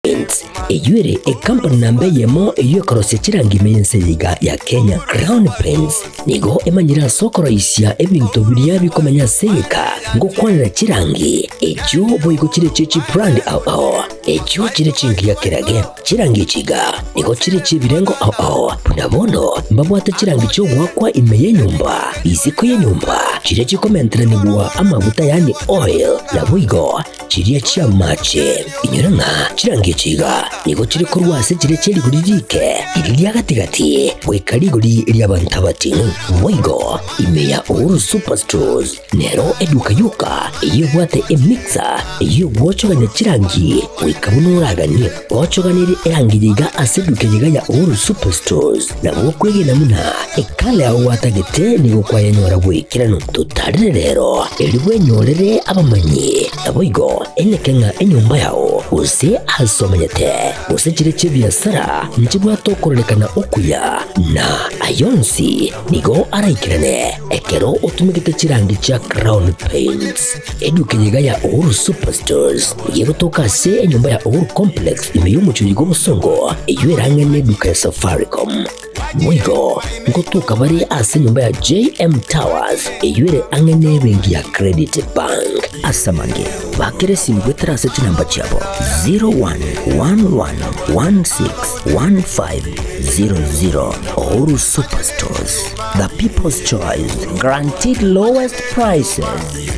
Paints, eyio ere ekampani namba eyemo eyio ekorosia chirangi ime y'ense eye iga ya Kenya. Crown Paints nigo emanyire ase okoroisia ebinto biria bikomenya ase egeka ngokwanera chirangi echio boigo chire chie chibrand ao ao echio chire chingiya kerage. Chirangi echi iga nigo chire chi'ebirengo ao ao buna bono mbabwate chirangi chi'ogoakwa ime y'enyomba, isiko y'enyomba, chiria chikomenteranigwa amaguta yaani oil, naboigo Chiria chi'amache. Inyora ng'a chirangi echi iga nigo chire korwa ase chiria chie rigori riike, riria ria gati-gati, goika rigori ri'abanto abating'u. Boigo, ime ya Uhuru Superstores nero eduka yoka eyio ebwate emixer eyio egwochogania chirangi goika buna oraganie. Ochoganirie erangi eye iga ase eduka eye iga ya Uhuru Superstores, nabo okwegena buna ekala yao gwatagete nigo kwayenyora goikeranu. Totarire rero, erio bwenyorere abamanyi, naboigo eneke ng'a enyomba yao, gose aase omenyete, gose chire chi'ebiasara nchibwate okororekana okuya, na aye onsi nigo araikerane ekero otumegete chirangi chia Crown Paints. Eduka eye iga ya Uhuru Superstores nigo egotoka ase enyomba ya Uhuru Complex ime y'omochie oyo bw'obosongo, eyio ere ang'e n'eduka ya Safaricom. Boigo ngotoka bare ase enyomba ya JM Towers eyio ere ang'e n'ebenki ya Credit Bank. Ase amange, bakera esimi goetera ase chinamba chiabo 0111161500. Uhuru Superstores, the people's choice, guaranteed lowest prices.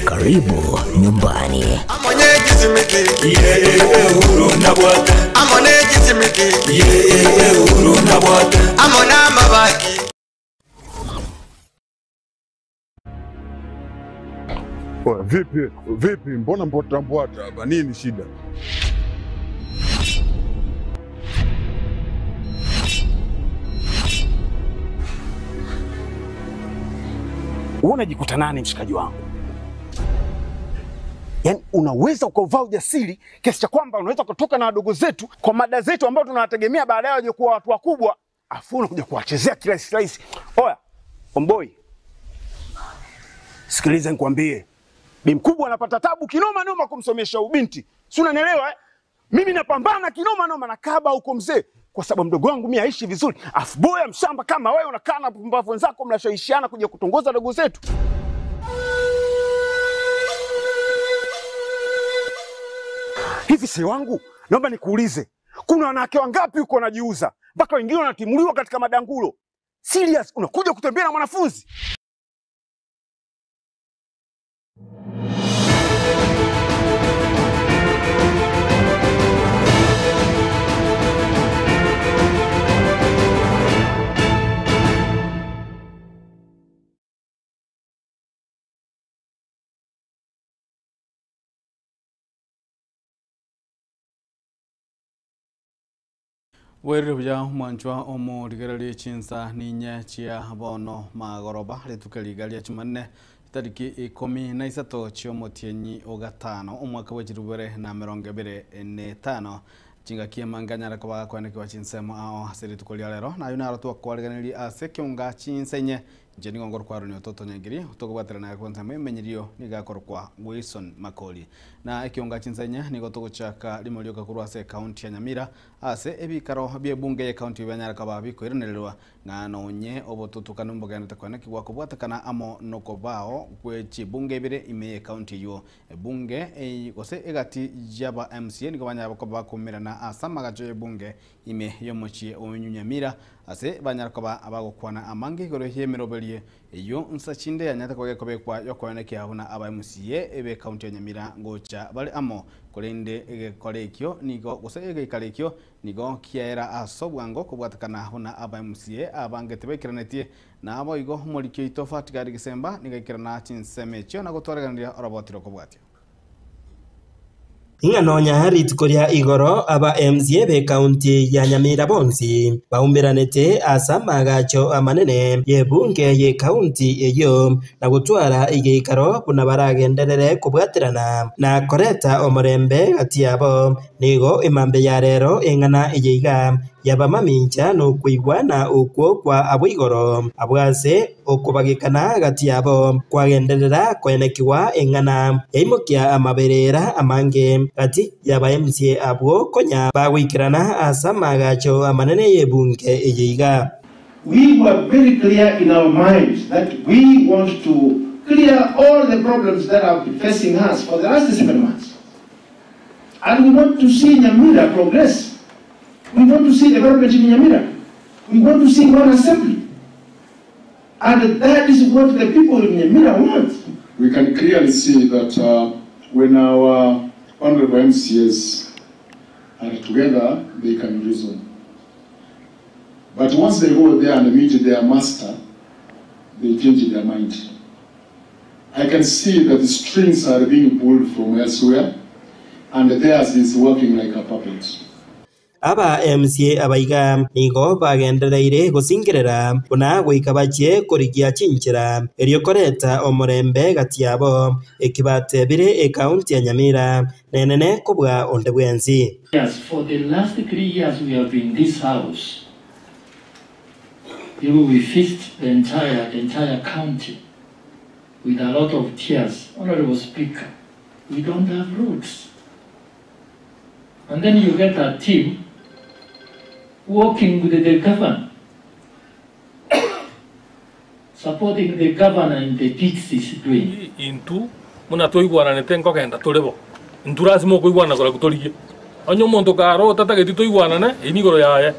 Karibu nyumbani. Oya, vipi vipi, mbona mbwata mbwata hapa? Nini shida? Wewe unajikuta nani mshikaji wangu? Yaani unaweza ukauvaa ujasiri kiasi cha kwamba unaweza kutoka na wadogo zetu kwa mada zetu ambao tunawategemea baadaye waje kuwa watu wakubwa, afu unakuja kuwachezea kirahisi rahisi. Oya, omboi, sikiliza nikwambie, bi mkubwa anapata tabu kinoma noma kumsomesha ubinti, si unanielewa eh? Mimi napambana kinoma noma na kaba huko mzee, kwa sababu mdogo wangu mimi aishi vizuri, afu boya mshamba kama wewe unakaa na pumbavu wenzako mnashawishiana kuja kutongoza dogo zetu. Hivi si wangu, naomba nikuulize, kuna wanawake wangapi huko wanajiuza mpaka wengine wanatimuliwa katika madangulo? Serious, unakuja kutembea na mwanafunzi? Bwerire buya omwanchwa omorigereria chinsa ninye chia bono magoroba rituko riga ria Jumanne tariki ikomi na isato chiomotienyi ogatano omwaka bwa chirubere na emerongo ebere na etano chingaki emanga nyara koba gakwenekewa chinsemo ao ase rituko ria rero nayo naro twakwarigereria ase ekeunga chinsa inye inche nigo nkorokwa Aaron Ototo Nyangiri tokobwaterana ake ensemo emenyerio nigo akorokwa Wilson Makori na ekeunga chinsa inye nigo togochaka rimo rioka korwa ase ecounty ya Nyamira ase ebikaro bia ebunge ya ecounty bianyara koba bikoiranererwa ng'a nonye obotutukanu mbogenderete kwenekigwa kobwatekana amo nokobao gwe chibunge ibere ime ya ecounty eywo. Ebunge eye gose egati yaba MCA nigo banyara koba bakomerana ase amagacho y'ebunge ime y'omochie o Nyamira ase banyara koba abagokwana amange igoro y'emeroberio eyio nsa chinde yanyarete koba gekobekwa yokoenekia buna aba MCA ebe county ya Nyamira ngocha bare amo korende egekora ekio nigo gose egeikaro ekio nigo kiaera ase obwango kobwatekana buna aba MCA abange tibaikeranetie nabo igo omoriki oito Fatigari Gisemba nigo aikerana chinsemo echio na gotwareganeria oroboti rokobwatia. Ng'a nonya rituko ria igoro aba MCA b'ecounty ya Nyamira bonsi baumeranete ase amaagacho amanene y'ebunge y'ecounty eyio na gotwara egeikaro buna baragenderere kobwaterana na koreta omorembe gati yabo. Nigo emambe ya rero eng'ana eye iga Yabamamincha nokoigwana okwo kwa abwo igoro, abwo ase okobagekana gati yabo kwagenderera koenekigwa eng'ana, yaimokia amaberera amange gati y'aba-MCA abwo konya bagoikerana ase amaagacho amanene y'ebunge eye iga. We were very clear in our minds that we want to clear all the problems that have been facing us for the last 7 months. And we want to see Nyamira progress. We want to see development in Nyamira. We want to see one assembly. And that is what the people in Nyamira want. We can clearly see that when our honorable MCAs are together, they can reason. But once they go there and meet their master, they change their mind. I can see that the strings are being pulled from elsewhere, and theirs is working like a puppet. Aba MCA abaiga nigo bagendereire gosingerera buna goika bachie korigia chinchera erio koreta omorembe gati yabo ekibatebire ekaunti ya Nyamira nenene kobua onde bwensi. Yes, for the last 3 years we have been in this house. We faced the entire county with a lot of tears. Honorable Speaker, we don't have roads. And then you get a team working with the governor, supporting the governor in the deeds he's doing. Intu muna twaigwananete nkogenda turi bo intu lazima okuigwana kora kutorigie onye omonto karo otatageti twaigwanane eri igoro yaye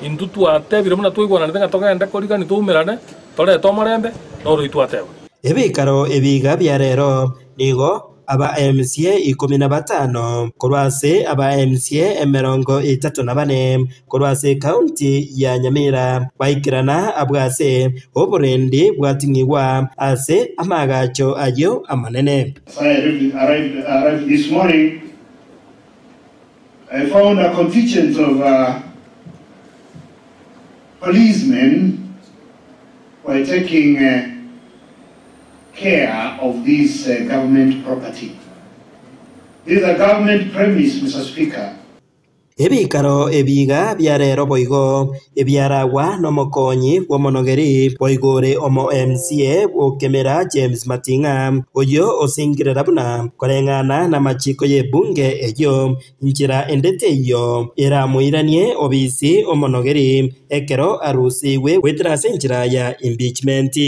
intu twatebire muna twaigwananete ng'a togende korigani twaumerane torete omorembe noro itwateba. Ebikaro ebiga bia rero nigo aba MCA 15 korwa ase aba MCA 34 korwa ase ekaunti ya Nyamira baikirana abwo ase oborendi bwating'igwa ase amagacho ayo amanene. As I arrived this morning, I found a contingent of policemen were taking care of this government property. This is a government premise, Mr. Speaker. Ebikaro ebiga bia rero boigo ebiaragwa nomokonyi bw'omonogeri boigore omo MCA bwokemera James Mating'a oyo osingirera buna koreng'ana na machiko y'ebunge eyo nchera endete eyo eramoiranie obisi omonogeri ekero arusiwe gwetera ase enchera ya impeachment.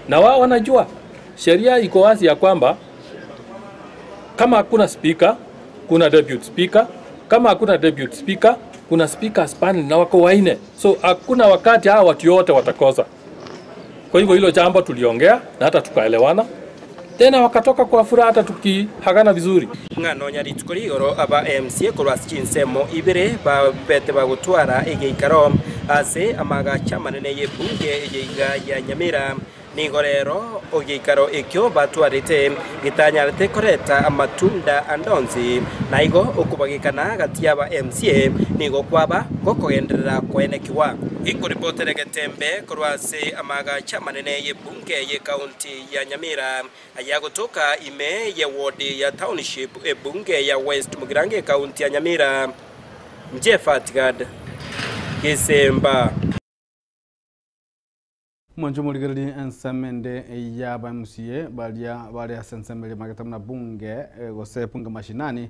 Na wao wanajua sheria iko wazi ya kwamba kama hakuna speaker kuna deputy speaker, kama hakuna deputy speaker kuna speakers panel na wako waine, so hakuna wakati hawa watu yote watakosa. Kwa hivyo hilo jambo tuliongea na hata tukaelewana, tena wakatoka kwa furaha, hata tukihagana vizuri. Ng'anonya rituko rigoro aba MCA korwa chinsemo ibere babete bagotwara egeikaro ase amagacha manene y'ebunge eyeiga ya Nyamira nigo rero ogeikaro ekio batwarite gitanyarete koreta amatunda andonsi na igo okobagekana gati ya ba MCA nigo kwaba gokogenderera kwenekiwa ikoripotere getembe korwa ase amagacha manene y'ebunge ye kaunti ya Nyamira aya gotoka ime ya ward ya Township ebunge ya West Mugirango kaunti ya Nyamira, Jeff Atigad, Gesemba. Mwancho murigereri ensemende ya ba MCA baria bari ase ensembe mageta muna bunge gose bunge mashinani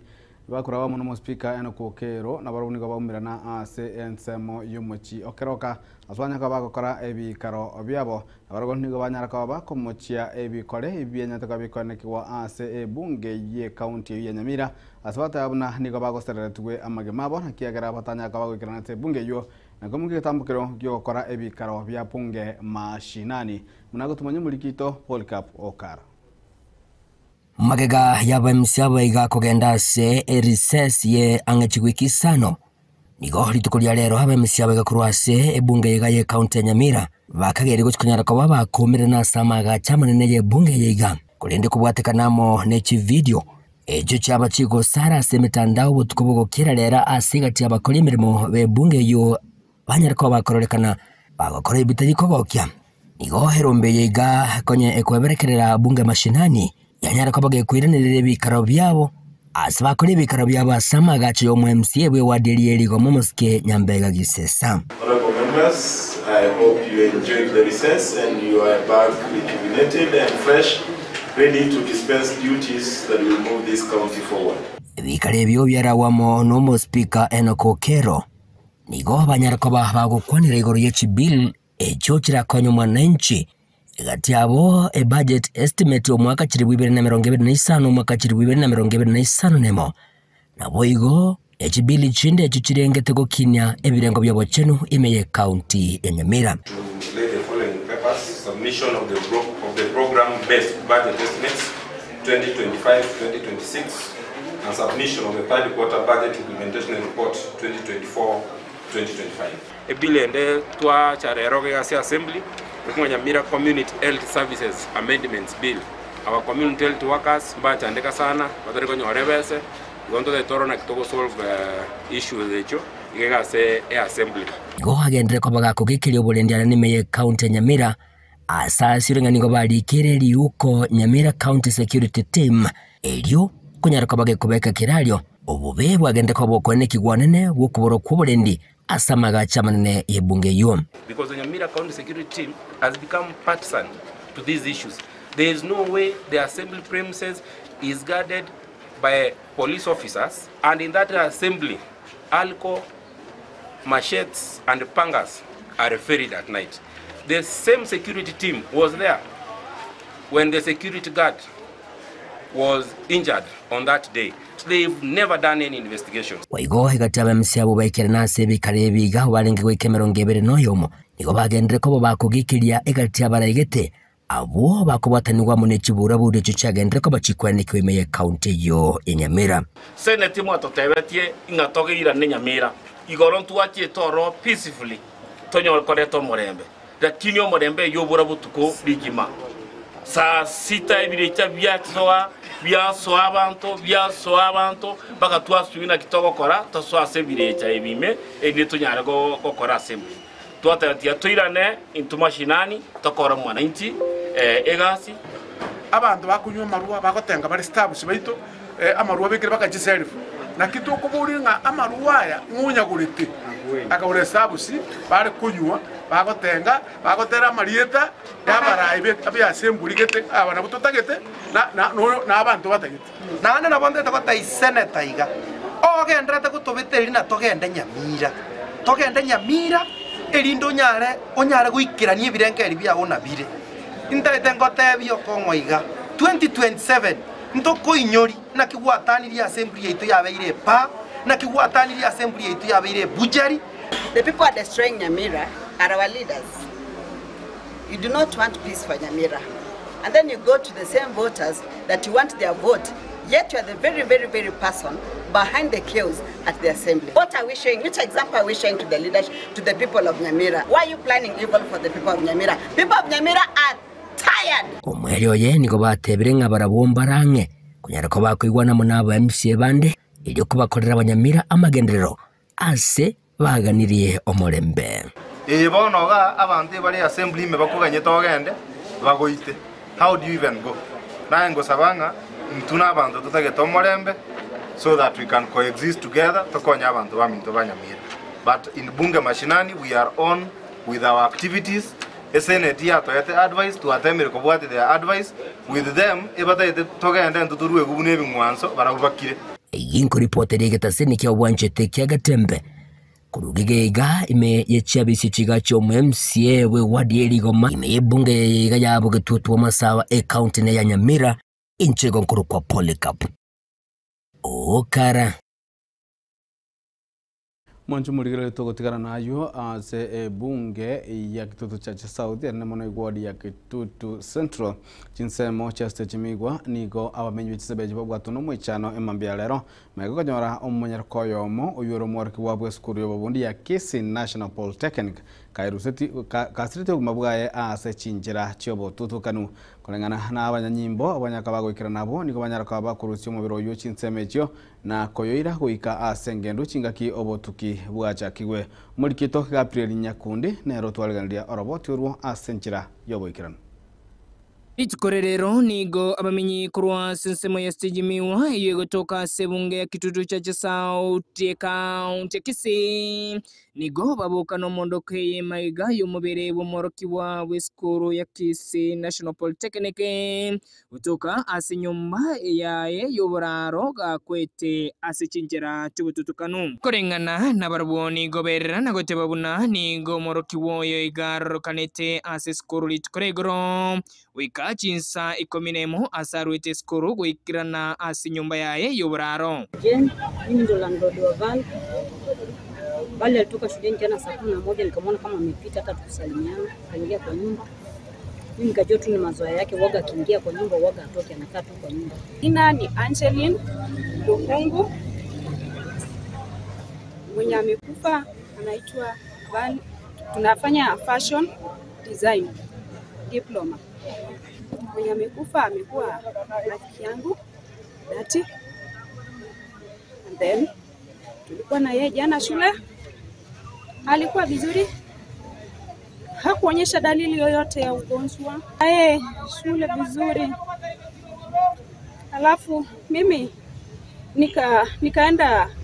bakura bamo no speaker eno kokero na barabo nigo baumirana ase ensemo y'omochi okeroka ase banyaka bagokora ebikaro biabo na barabo nigo banyara koba bakomochia ebikore ebienyateka bikonekigwa ase ebunge ye county ya Nyamira ase bataya buna nigo bagosereretwe amagema abo nakiagera batanyaka bagoikerana ase ebunge eywo nako mugitambukiro giogokora ebikaro bia bunge mashinani munagotumanya omorikito Polycarp Okara. Magega yaba MCA baiga kogenda ase erecess ye ang'e chiwiki isano nigo rituko ria rero aba MCA baiga korwa ase ebunge yega ye county ya Nyamira bakageri gochikonyara koba bakumirana ase amagacha amanene ye ebunge yeiga korende kobwatekanamo ne chividio echo chiaba chigosara ase emitandao botuko bogokera rera ase egati abakora emirimo b'ebunge eyo banyara koba bakororekana bagokora ebitari kogokia nigo erombe yeiga konye ekweberekerera bunge mashinani yanyara koba gekwiranĩrĩra ebikaro biabo. Ase bakora ebikaro biabo ase amagacho y'omo-MCA bw'ewadi eria erigoma omosike Nyambega Gisesa. Honourable members, I hope you enjoyed the recess and you are back rejuvenated and fresh, ready to dispense duties that will move this county forward. Ebikaro ebio biaragwe amo n'omospeaker Enock Okello nigo banyare koba bagokwanera igoro ye chibill echio chirakonye omwananchi Egati yabo ebudget estimate omwaka chilifu ibere na emerongo ebere na isano omwaka chilifu ibere na emerongo ebere na isano nemo. Naboigo echibili chinde echio chirengete gokinia ebirengo bi'obochenu ime y'ecounty ya Nyamira. To lay the following papers, submission of the, pro of the program-based budget estimates 2025-2026 and submission of the third quarter budget implementation report 2024-2025. Ebill ende twacha rero ase assembly ekong'a Nyamira Community Health Services Amendments Bill. Our community health workers mbachandeka sana batari konyora ebese igo ntotagete torore naki togosolve issues echio iga iga ase eassembly. Igo agenderere koba gakogekeria oborendi aria nime y'ecounty ya Nyamira ase asire ng'a nigo barikire riuko Nyamira County Security Team erio konyara koba gekobeka kerario obobe bwagenderere koba bokoenekigwa anene bw'okoborwa kw'oborendi ase amagacho amanene y'ebunge eyio. Because the Nyamira County Security Team has become partisan to these issues. There is no way the assembly premises is guarded by police officers and in that assembly alcohol, machetes and pangas are ferried at night. The same security team was there when the security guard was injured on that day. They've never done any investigations. Boigo egati y'abamisia abwo baikerana ase ebikaro ebi iga barenge goika emerongo ebere na oyomo, nigo bagenderire koba bakogikiria egati y'abaraigete abwo bakobwatanigwa amo ne chiburaburi echio chiagenderire koba chikwenekiwa ime y'ecounty eyio ya Nyamira. Senate mwatotebetie ing'a togeirane Nyamira, igoro ntwachiete ororo peacefully tonyore koreta omorembe, lakini omorembe eyio obora botuko rigima. Saa sita ebirecha biasoa, biasoa abanto, biasoa abanto, mpaka twasubia naki togokora, tosoe ase ebirecha ebi ime, erinde tonyare gokora assembly. Twateba tiga toirane intwe mashinani, tokore omwananchi egasi. Abanto bakonywa amarwa bagotenga bare staffs baito amarwa abekire baka chiselifu. Naki tokoboria ng'a amarwa aya ng'o onyagorete? Akagora estabusi bare konywa bagotenga bagotera amarieta y'abarai b'easemburi gete aba nabwo totagete na na noyo na abanto batagete. Naende nabo ntagete gotebia Senator iga, ogendererete gotobetereria na togende Nyamira, togende Nyamira erinde onyare onyare goikerania ebirengererio biago nabire. Ntagete ngotebie okong'o iga, 2027 ntokoinyori naki gwatanirie assembly yaito yabeire epaa, naki gwatanirie assembly yaito yabeire ebuchari. The people are destroying Nyamira are our leaders. You do not want peace for Nyamira. And then you go to the same voters that you want their vote, yet you are the very, very, very person behind the chaos at the assembly. What are we showing? Which example are we showing to the leadership, to the people of Nyamira? Why are you planning evil for the people of Nyamira? People of Nyamira are tired. Omoerio oye nigo batebire ng'a barabwo mbarang'e konyara koba bakoigwana amo n'aba MCA bande erio kobakorera abanyamira amagenderero ase baganirie omorembe. Eye bono iga abanto ebare assembly ime bakoganyete ogende bagoite how do you even go? Naye ngosaba ng'a intwe na abanto totagete omorembe so that we can coexist together tokonye abanto baminto ba Nyamira but in bunge mashinani we are on with our activities Eseneti yatoete advice twatemire kobwatia their advice with them ebatagete togende intwe toruegwe buna ebing'wanso barabwo bakire. Eyio nkoripota eria egetaseni kia obwanchete kia Getembe korwa Gigeiga ime ye chiabisi chiga chi'omo MCA bwe ward ye Rigoma ime y'ebunge eye iga yabo Getutu Amasawa ecounty ne ya Nyamira inche igo nkorokwa Polycarp Okara. Mwanche omorigereria togotigana nayio ase ebunge ya Kitutu Church South ere mono eward ya Kitutu Central chinsemo chia stage migwa nigo abamenyi be chisebeji babwatwa nomoichano emambia ya rero magega okonyora omonyaroko oyomo oywo ore omworokigwa bwe esukuru y'obobundi ya Kisii National Polytechnic kairuseti kasirete obogima bwaye ase chinchera chiobotutukanu koreng'ana na abanyanyimbo abanyaka bagoikerana nabo nigo banyara koba bakorusia omobere oywo chinsemo echio na koyoira goika ase engendo chingaki obotuki bwachakigwe. Omorikito Gabriel Nyakundi nero otwareganiria oroboti orwo ase enchera y'oboikeranu. Rituko rero nigo abamenyi korwa ase ensemo ya stage miwa eyo egotoka ase ebunge ya Kitutu Church South ekaunti ya Kisii nigo baboka n'omondoko eye maiga y'omobere bw'omworokigwa bw'esukuru ya Kisii National Polytechnic gotoka ase enyomba yaye y'oboraro gakwete ase chinchera chi'obotutukanu. Koreng'ana nabarabwo nigo berera na goteba buna nigo omworokigwa oyo iga arorokanete ase esukuru rituko ria igoro goika chinsa 11 ase arwete esukuru goikerana ase enyomba yaye y'oboraro. Jane, mimi ndo landlord wa Val. Val alitoka shuleni jana saa 11 nikamwona kama amepita hata tukusalimiana, akaingia kwa nyumba. Mimi nikajua tu ni mazoea yake, waga akiingia kwa nyumba waga atoke, anakaa tu kwa nyumba. Jina ni Angeline Lukungu. Mwenye amekufa anaitwa Val. Tunafanya fashion design diploma. Mwenye amekufa amekuwa rafiki yangu dhati, and then tulikuwa na yeye jana shule, alikuwa vizuri, hakuonyesha dalili yoyote ya ugonjwa. Yeye shule vizuri, alafu mimi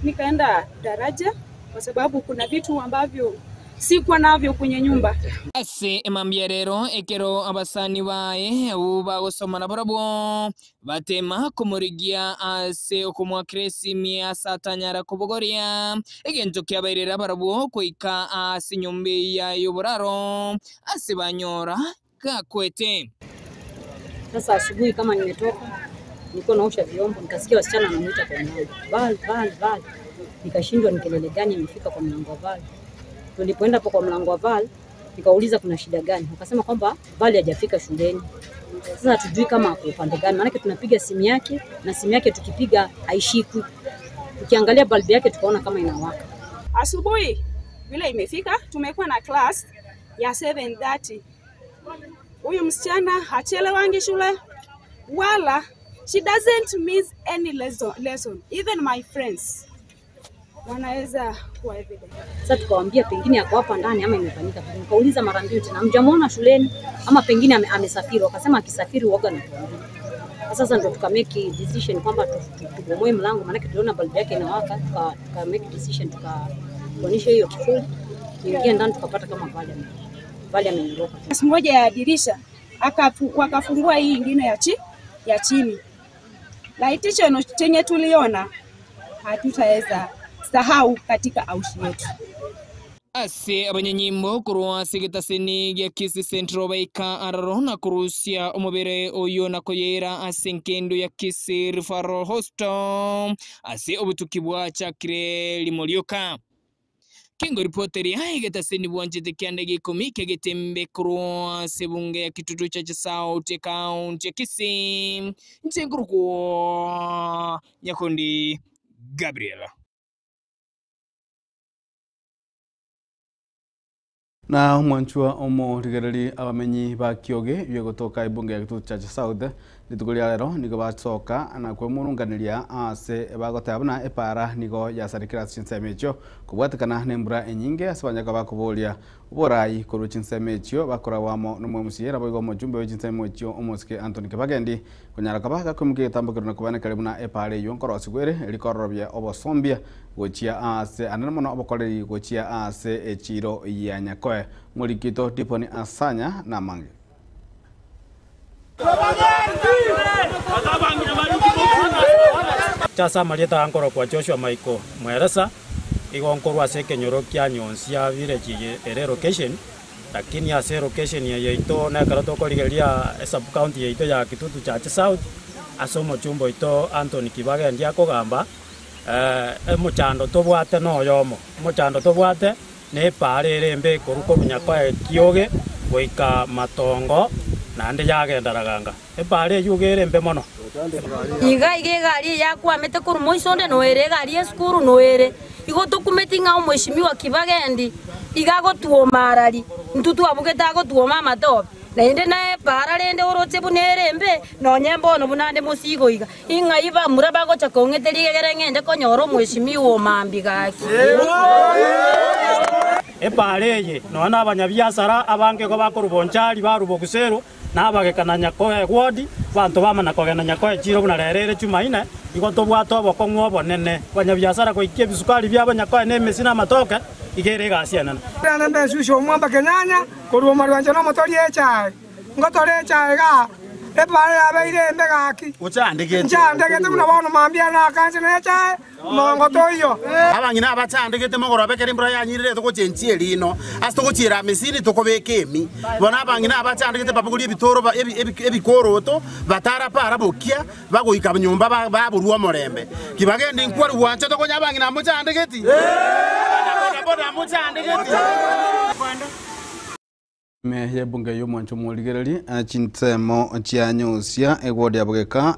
nikaenda daraja kwa sababu kuna vitu ambavyo sikuwa navyo kwenye nyumba. Ase emambia rero ekero abasani baye abo bagosoma na barabwo batema kumurigia ase okomwakira esimia ase atanyara kobogoria egento kiabairera barabwo koika ase enyomba eya y'oboraro ase banyora gakwete. Sasa asubuhi kama nimetoka nilikuwa naosha vyombo nikasikia wasichana wanamuita kwa mlango. Val, Val, Val. Nikashindwa ni kelele gani imefika kwa mlango wa Val. Tulipoenda hapo kwa mlango wa Val nikauliza kuna shida gani, wakasema kwamba Val hajafika shuleni. Sasa hatujui kama ako upande gani, maanake tunapiga simu yake na simu yake tukipiga haishikwi. Tukiangalia balbu yake tukaona kama inawaka. Asubuhi vile imefika, tumekuwa na class ya 7:30. Huyu msichana hachelewangi shule wala she doesn't miss any lesson. Even my friends wanaweza kuwa evident. Sasa tukawaambia pengine ako hapa ndani ama imefanyika vipi. Nikauliza mara mbili tena, hamjamuona shuleni ama pengine amesafiri? Wakasema akisafiri huaga anatuambia. Sasa ndo tuka make decision kwamba tubomoe mlango, maanake tuliona bulb yake inawaka, tuka make decision tukaonyesha hiyo kifuli, tuingie ndani tukapata kama Vale amenyoroka. Siku moja ya dirisha wakafungua hii ingine ya chini. Laiti chenye tuliona hatutaweza sahau katika aushi yetu. Ase abanyanyimbo kurwa sigitaseni gya Kisii Central baika araro na kurusia omubere oyo na koyera ase nkendo ya Kisii Referral Hospital ase obutuki bwa chakire limolioka. Kingo ripoteri aigetaseni bwanchete kiande gikumi kegetembe kurwa sebunge ya Kitutu Church South County ya Kisii nchengurukwa Nyakundi Gabriela. Na mwanchwa omo rigereri abamenyi ba Kioge byegotoka ibunge ya Kitutu Church South rituko ria rero nigo basoka na kwemurunganiria ase bagoteba na epara nigo yasarikira chinsemo echio kobwatekana nembura enyinge ase banyaka bakoboria oborai korwa chinsemo echio bakoragwamo nomwemusiera boigo omojumbe we chinsemo echio omosike Anthony Kibagendi konyara kaba gakomuka egetambokero na kobanekare buna epara eywo nkorosigwere erikororobia obosombia gochia ase anene mono obokoreri gochia ase echiro ya Nyakoe morikito Diponi Asanya na mange. Chasa marieta ankoro kwa Joshua Michael Mweresa igonkorwa ase ekenyoro kia Nyonsia village ere location, lakini ase location yaito nekero tokorigereria sub county yaito ya Kitutu Church South ase omochumbo oito Anthony Kibagendi akogamba omochando tobwate noyomo omochando tobwate ne epara ere embe korwa Nyakoe Kioge goika Matongo naende yagendaraganga epara eywo ere embe mono. Iga iga egari yakwamete korwa moisonde noere egari esukuru noere igo tokumeti ng'a omweshimiwa Kibagendi iga agotuoma arari ntu twabugete agotuoma amatobe naende na epara rende oroche buna ere embe nonye mbono buna nde mosigo iga ing'a ibamura bagocha kong'eteria egere ng'ende konyora omweshimiwa omambi gaki. Epara eye nonya na abanyabiasara abange igo bakorwa Bonchari barwa Bogusero Nabageka na Nyakoe ward, banto bamana kogenda Nyakoe chiro buna rero ere Jumanne, igo tobwate obokong'u obonene. Abanyabiasara goikia ebisukari biabo Nyakoe na emesi na amatoke, iga ere egasi enene. Rende mbesusia omwamba kenyanya korwa omorwancha nomotoria echae, ngotore echae igaa, epara yabeire embe gaki. Nchandegete buna bono mambia nakanse nechae, omogongo toiyo. Abang'ina abachandegete mogoro bekere embura yanyirire togochenchia erino ase togochiera amisiri tokobeka emi. Bono abang'ina abachandegete babogorie ebitoro ebikoroto batara para bokia bagoika nyomba baborwa omorembe. Kibagende nkwari gwancha tokonya abang'ina mochandegeti. Bodaboda mochandegeti. Ime yebunge y'omwancho omorigereri chinsemo chia egwodi ya bogeka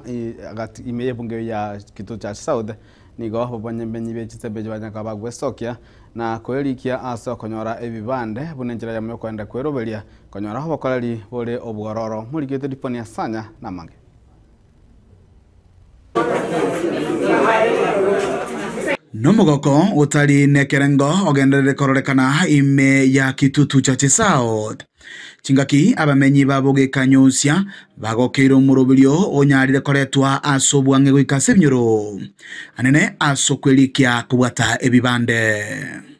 ime yebunge ya Kitutu Chache South nigo babanyembenyi be chisembe banyaka bagwesokia na koerikia ase okonyora ebibande buna enchera yamo yokoenda kweroberia konyora obokoreri bore obwororo morigete diponi asanya namange. Nomogoko utari nekerengo ogenderere kororekana ime ya Kitutu Chache South. Chingaki abamenyi babogeka nyusia bagokeire omoroberio onyarire koretwa ase obwange goika ase ebinyoro anene ase okwerikia kobwata ebibande.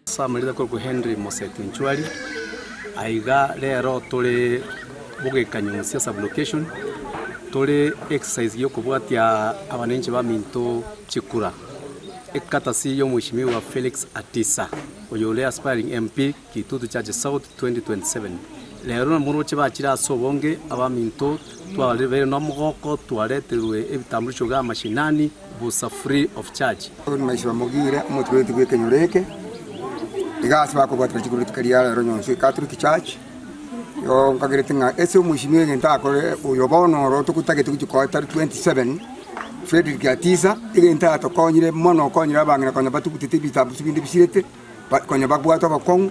Samarira korwa Henry Moseti Nchwari aiga rero tore bogeka nyusia sublocation tore exercise yokobwatia abanenchi ba minto chikura ekatasi yo mheshimiwa Felix Atisa oyole aspiring MP Kitutu Chache South 2027 lero muroche bachira ase obonge abaminto twarebe no mugoko twareterwe ebitambulisho ga mashinani busa free of charge. Maisha mugire omutwe gwekenyoreke igasi bakobwatira chikuru tukaria lero nyonsi Catholic Church yo nkagirete nga ese omwishimiwe ngenta akore oyo bono ro tukutagete kuchikoa 27 Frederick Atisa igenta atokonyire mono okonyire abang'ina konya batugutete ebitambulisho binde bisirete konya babwata abakong'u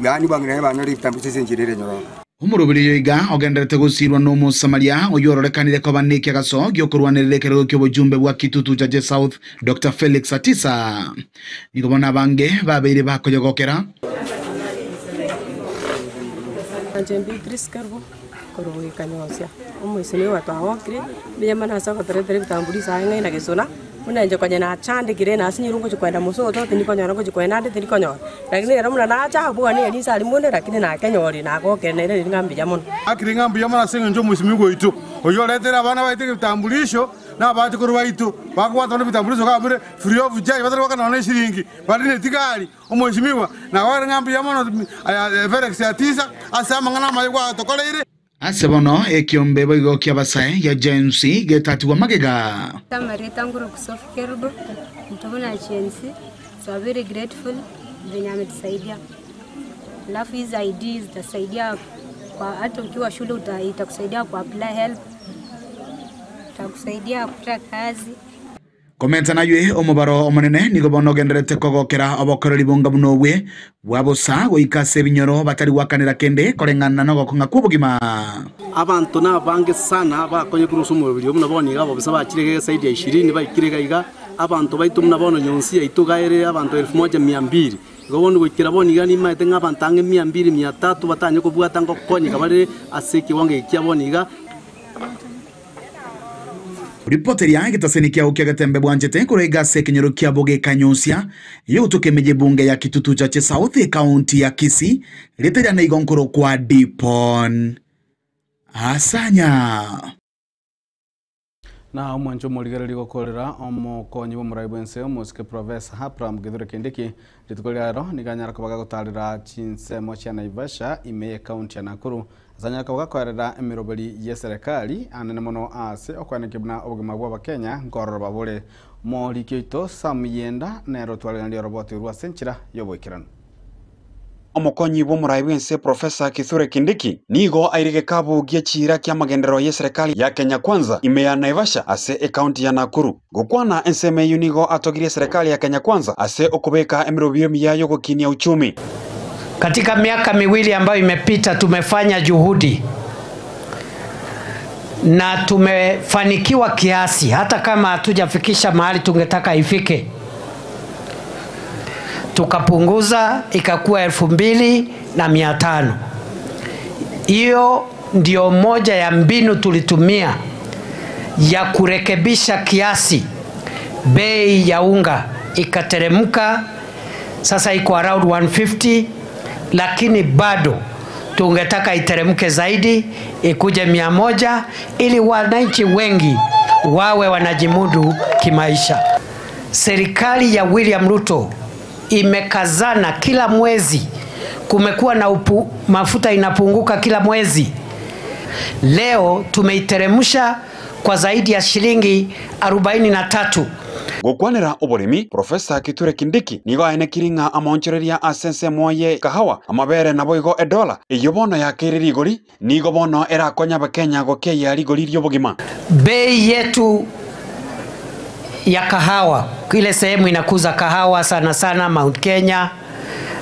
yani bang'ina banyore ebitambulisho ase enchera ere nyororo. Omoroberio iga ogenderete gosirwa n'omosamaria oyo ororekanire koba nekia gaso giokorwanerera ekerogo kia obojumbe bwa Kitutu Chache South Dr. Felix Atisa nigo bona abange babeire bakoyogokera. Nje Beatrice Karbo korogeka nyonsia omwisini watwagokire binyamana ase ogotoretera ebitambulisho aye ng'ai na gesona munenje konya nachandikire nasinyire ngochikwenda mosoto tindikonyora ngochikwenda ande tindikonyora lakini rero muna nacha abua ni erisa ari munde lakini nakenyori nagokere nere riri ng'ambuya mono. Akiri ng'ambuya mono ase eng'encho omwisimi goito oyo oretera abana baito ebitambulisho na abachukuru baito bakobwata bono ebitambulisho kabire free of charge batari goakana nonya eshiringi bari na etigari omweshimiwa nagokere ng'ambuya mono Felix Atisa ase amang'ana amaye gwatokoreire. Ase bono ekiombe boigo kia basae ya Gen Z getatiwa magega. Tamareta nguru kusofu kerubo mtubuna Gen Z, so very grateful venye ametusaidia. Alafu hizi ID zitasaidia kwa hata ukiwa shule itakusaidia ku apply help, itakusaidia kupata kazi. Komenta naywe omobaro omonene nigo bono ogenderete kogokera obokoreri bonga buno obwe bwabosa goika ase ebinyoro batari gwakanera kende koreng'ana na ogokong'a kwa obogima. Abanto na abange sana bakonye kurusa omobiri buna bono iga abobisa bachire zaidi ya 20 baikire iga abanto baito buna bono nyonsi yaito gaere abanto 1200 igo bono goikera bono iga nimaete ng'a abanto ang'e 200 300 batanye kobwata ngokonyeka bare ase ekiwango eki kia bono iga. Ripoti ya gitaseni kia ukia gatembe bwanjete kurega se kinyoro kia boge kanyusia yutuke meje bunge ya Kitutu Chache South County ya Kisii riteria na igonkoro kwa Dipon Asanya. Na omwancho omorigereri gokorera omokonyi bw'omorai bwense omosike Professor Abraham Kithure Kindiki rituko riaro niganyara kobaga gotarera chinsemo chia Naivasha ime ye county ya Nakuru asanyara kobaga koerera emiroberi ye serikali anene mono ase okwaneke buna obogima bwa abakenya nkorora babore morikio ito Sam Yenda nero twareganire roboti rwa senchira yoboikerano. Omokonyi bw'omorai bwense Professor Kithure Kindiki nigo airige kabugia chira kia magenderero ya serikali ya Kenya Kwanza ime ya Naivasha ase ekaunti ya Nakuru. Gokwana enseme eyu nigo atogirie serikali ya Kenya Kwanza ase okobeka emirobio miyayo gokinia uchumi. Katika miaka miwili ambayo imepita tumefanya juhudi na tumefanikiwa kiasi, hata kama hatujafikisha mahali tungetaka ifike. Tukapunguza ikakuwa 2500. Hiyo ndio moja ya mbinu tulitumia ya kurekebisha kiasi bei ya unga ikateremka, sasa iko around 150, lakini bado tungetaka iteremke zaidi ikuje 100 ili wananchi wengi wawe wanajimudu kimaisha. Serikali ya William Ruto imekazana kila mwezi, kumekuwa na mafuta inapunguka kila mwezi. Leo tumeiteremsha kwa zaidi ya shilingi 43. Gokwanera oboremi Profesa Kithure Kindiki nigo aenekiri ng'a amaonchoreria ase ensemo ye kahawa amabere nabo igo edola eywo bono yakeire rigori nigo bono erakonya abakenya gokeya rigori ria obogima. Bei yetu ya kahawa, ile sehemu inakuza kahawa sana sana Mount Kenya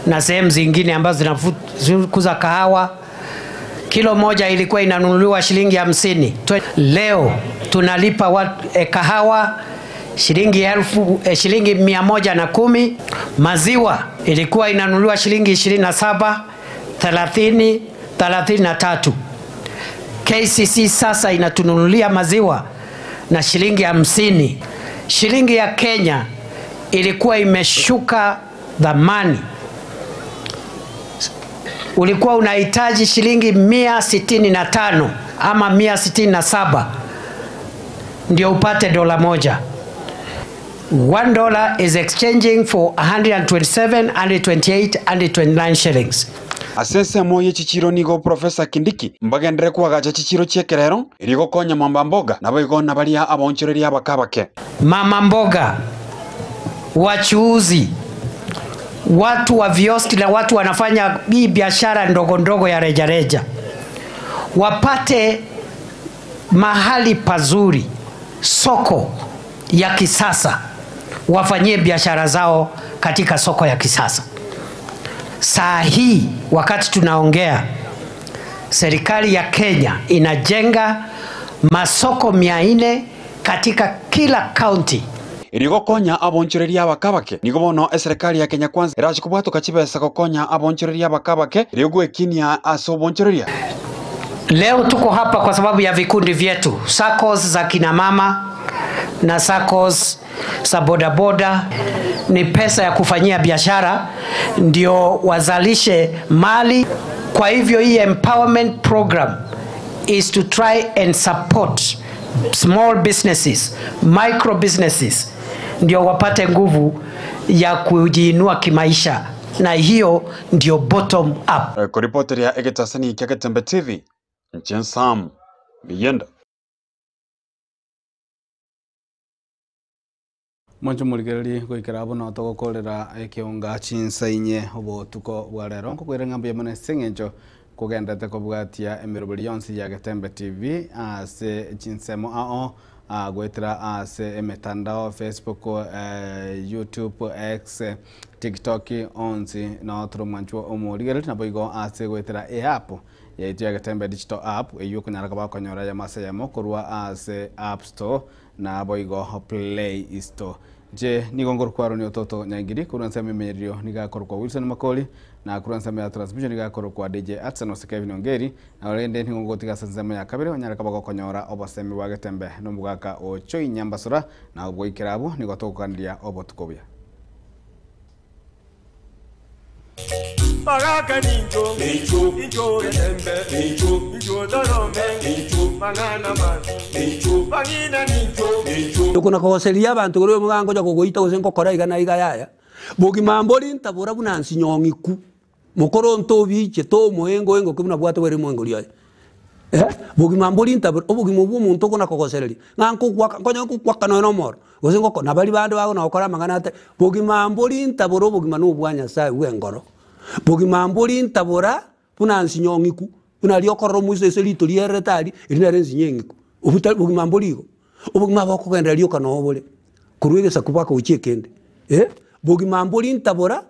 na sehemu zingine ambazo zinakuza kahawa, kilo moja ilikuwa inanunuliwa shilingi 50. Leo tunalipa kahawa shilingi shilingi 110. Maziwa ilikuwa inanunuliwa shilingi 27, 30, 33. KCC sasa inatununulia maziwa na shilingi 50. Shilingi ya Kenya ilikuwa imeshuka dhamani. Ulikuwa unahitaji shilingi 165 ama 167 ndio upate dola moja. $1 is exchanging for 127, 128, 129 shillings. Ase ensemo ye chichiro nigo Profesa Kindiki mbagendere kwagacha chichiro chiekerero erigokonya mama mboga nabo igo nabaria abaonchoreria abakabake. Mama mboga, wachuuzi, watu wa vioski na watu wanafanya hii biashara ndogo ndogo ya rejareja wapate mahali pazuri, soko ya kisasa, wafanyie biashara zao katika soko ya kisasa. Saa hii wakati tunaongea, serikali ya Kenya inajenga masoko 400 katika kila county. Erigokonya abonchoreria abakabake nigo bono eserikali ya Kenya Kwanza erachikobwatoka chibesa gokonya abonchoreria abakabake erigwekinia ase obonchoreria. Leo tuko hapa kwa sababu ya vikundi vyetu, SACCOS za kina mama na SACCOS za bodaboda. Ni pesa ya kufanyia biashara ndio wazalishe mali. Kwa hivyo hii empowerment program is to try and support small businesses, micro businesses, ndio wapate nguvu ya kujiinua kimaisha, na hiyo ndio bottom up. Kuripoteria egetasani kia Getembe TV, Nchen Sam Biyenda. Mwancho murigereri goikera bono togokorera ekeonga chinsa inye obotuko bwa rero nkokwira ng'ambo ya mone seng'encho kogendete kobwatia emirobori yonsi ya Getembe TV ase chinsemo ao gwetera ase emitandao Facebook, YouTube, X, TikTok onsi no toro mwancho omorigereri nabo igo ase gwetera e-app yaitu ya Getembe digital app eyo konyara koba konyora ya maseyamo korwa ase App Store na boigo Play Store. Je nigo ngorkwaro ni ototo nyangiri kurwa nsemo emerio nigakorwa Wilson Makoli na kurwa nsemo ya transmission nigakorwa DJ Atson ose Kevin Ongeri na orende nigo ngotiga nsemo ya kabere onyara kaba gokonyora obosemi bwa Getembe nomugaka ocho inyambasura na obwoikera abo nigo togokandia obotuko buya. Baraka ninjo, ninjo, ninjo Getembe, ninjo, ninjo Dorome, ninjo Mangana man, ninjo Bangina ninjo, ninjo. Tukuna koseria abantu kuri mugango ja kugoita gose ngokora igana iga yaya. Bogima mbori ntabora bunansi nyongiku. Mukoro ntobiche to muhengo engo kubuna bwate weri muhengo lya. Bogima mbori ntabora obogima bwo muntu kona kogosereria. Nganko kwaka konya kwaka no moro. Gose ngoko nabali bande bago na okora mangana ate. Bogima mbori ntabora obogima no bwa Nyasaye bwengoro. Bogima mbori ntabora bunansi nyongiku. Buna riokorro muise ese rito rieretari erina rensi nyengiku. Obuta bogima mbori igo. Obogima bokogenda rioka no obore. Kurwegesa kubaka uchiye kende. Bogima mbori ntabora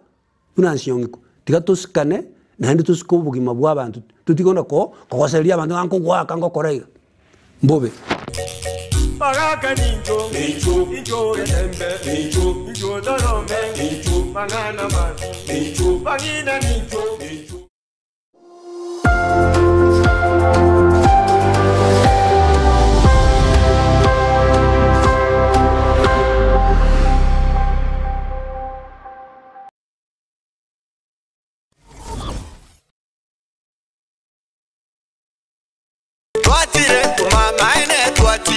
bunansi nyongiku. Tiga tosikane naende tosike obogima bwa abantu. Tutigona ko kogoseria abantu nganko gwaka ngokora iga. Mbobe. Baraka ninjo, ninjo, ninjo Getembe, ninjo, ninjo Dorome, ninjo Mangana man, ninjo Bangina ninjo, ninjo.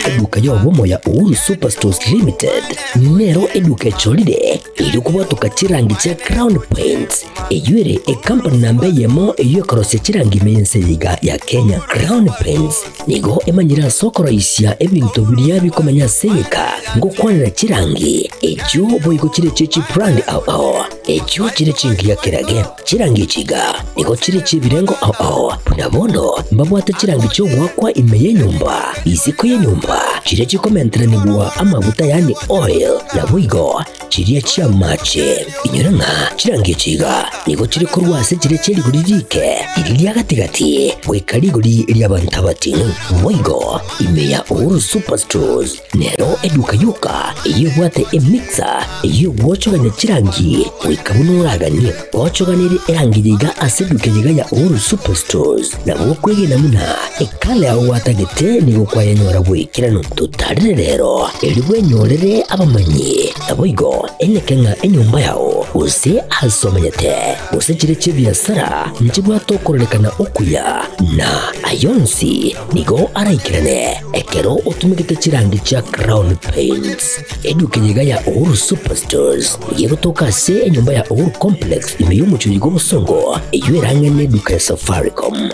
Eduka y'obomo ya Uhuru Superstores Limited nero eduka echorire eri kobwatoka chirangi chia Crown Paints eywo ere ecompany namba eyemo eywo ekorosia chirangi ime y'ense iga ya Kenya. Crown Paints nigo emanyire ase okoroisia ebinto biria bikomenya ase egeka ngokwanera chirangi echio boigo chire chie chibrand ao ao echio chire chingiya kerage. Chirangi echi iga nigo chire chi'ebirengo ao ao buna bono mbabwate chirangi chi'ogoakwa ime y'enyomba, isiko y'enyomba, chiria chikomenteranigwa amaguta yaani oil, naboigo chiria chi'amache. Inyora ng'a chirangi echi iga nigo chire korwa ase chiria chie rigori rike, riria ria gati-gati, goika rigori ri'abanto abating'u. Boigo ime ya Uhuru Superstores nero eduka yoka eyio ebwate emixer eyio egwochogania chirangi goika buna oraganie. Gochoganerie erangi yiga ase eduka yiga ya Uhuru Superstores nabo okwegena buna ekala yao gwatagete nigo kwayenyora bwaikeranu. Totarire rero erio bwenyorere abamanyi naboigo eneke ng'a enyomba yao gose ase omenyete gose chire chi'ebiasara nchibwate okororekana okuya na ayonsi nigo araikerane ekero otumegete chirangi chia Crown Paints. Eduka eye iga ya Uhuru Superstores nigo egotoka ase enyomba ya Uhuru Complex ime y'omochie bw'obosongo eyio erang'e neduka ya Safaricom.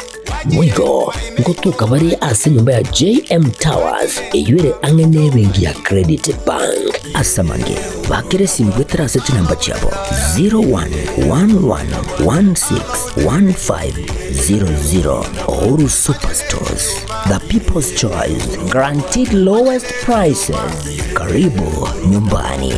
Boigo ngotoka bare ase enyomba ya JM Towers eyio ere ang'e nebenki ya Credit Bank. Ase amange, bakera esimi goetera ase chinamba chiabo 0111161500. Uhuru Superstores, the people's choice, guaranteed lowest prices. Karibu nyumbani.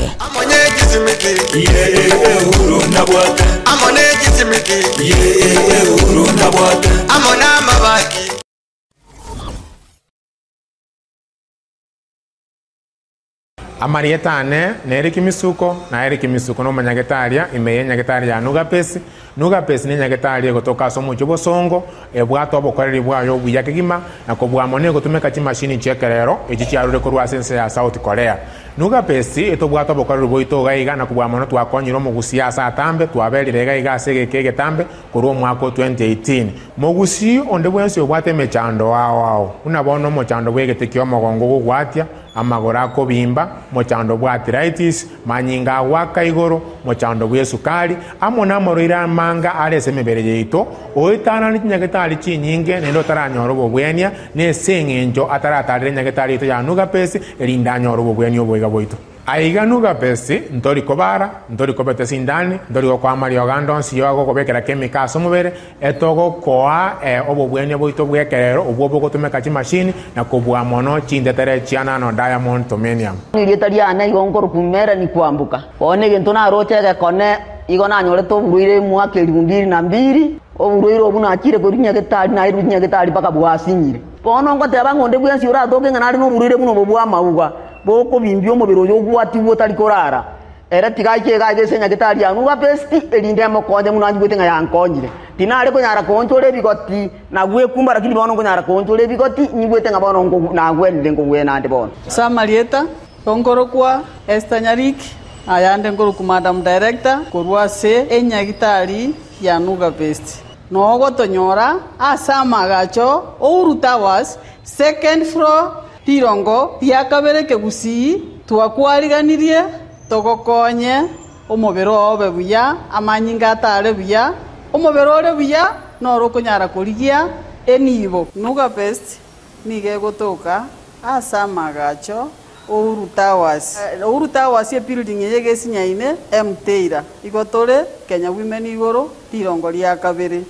Amarieta ane na Eric Misuko, na Eric Misuko nomonyagetaria ime ye nyagetari ya Nugapesi. Nugapesi ne nyagetari egotoka ase omochie bosongo ebwate obokoreri bwayo obuya kegima na kobua mono egotumeka chimashini chia ekerero echi chiarure korwa ase ense ya South Korea. Nugapesi etobwate obokoreri bwaito iga iga na kobua mono twakonyire omogusii ase atambe twaberire iga iga ase egeka egetambe korwa omwaka o 2018. Mogusii onde bwensi obwate emechando ao ao buna bono omochando bwa egete kia omogongo gogwatia, amagoro akobimba, mochando bwa arthritis, manyinga agoaka igoro, mochando bwa esukari, amo namorwaire amanga are ase emebere yaito, oetanani chinyagetari chinyinge naende otaranyora obobwenia, na ase eng'encho ataratarera enyagetari yaito ya Nugapesi erinde anyore obobwenia oboiga bwaito. Aiga Nugapesi ntori kobara, ntori kobeta esindani, ntori gokoa amariogo ande onsi igo agokobekera chemical ase omobere, etogokoa obobwenia bwaito bwa ekerero obwo bogotumeka chimashini na kobua mono chintetere chia nano diamond tomenium. Erieta riane igo nkorokwa Melanie Kwamboka. Bono egento naroche egekone igo nanyorete oborwaire mwaka elifu mbili na mbili, oborwaire obwo nachire korwa nyagetari nairwe nyagetari mpaka bwasinyire. Bono ngoteba ng'a onde bwensi oratoke ng'a nare noborwaire buna obo bwa amauga, bokobimbia omobere oyo obwatigwe otari korara. Ere tiga aiche iga aiga ase nyagetari ya Nuga Best, erinde emokonye buna anyigwete ng'a yankonyire. Tinare konyara koonchora ebigoti na gwekumba, lakini bono nkonyara koonchora ebigoti, nyigwete ng'a bono nagwenire nkogwena ande bono. Ase amarieta, nkorokwa Esther Nyariki, ayande nkorokwa Madam Director korwa ase enyagitari ya Nuga Best. Nogotonyora ase amagacho Uhuru Towers, second floor, rirongo ria kabere kegusii, twakwariganirie togokonye omobere obe buya, amanyinga atare buya, omobere ore buya noro okonyara korigia enibo. Nuga Best nigo egotoka ase amagacho Uhuru Towers. Uhuru Towers ebuilding eye egesinyaine M Taylor. Igo tore Kenya Women igoro rirongo ria kabere.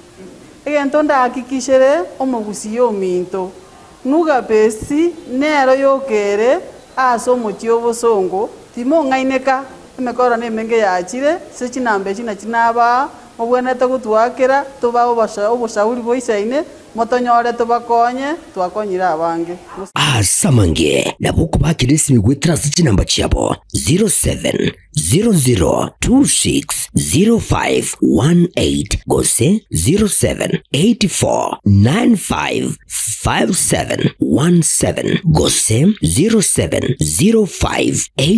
Egento ndahakikishere omogusii ominto. Nuga Best nero yokere ase omochie obosongo timong'aineka emekoro nemenge yachire ase chinamba echi nachi nabaa mobwenerete gotwakera toba oboshauri bwa isaine motonyore tobakonye twakonyire abange. Asamange nabo okobakera esimi goetera ase chinamba chiabo 0700260518 gose 0784955717 gose 0705.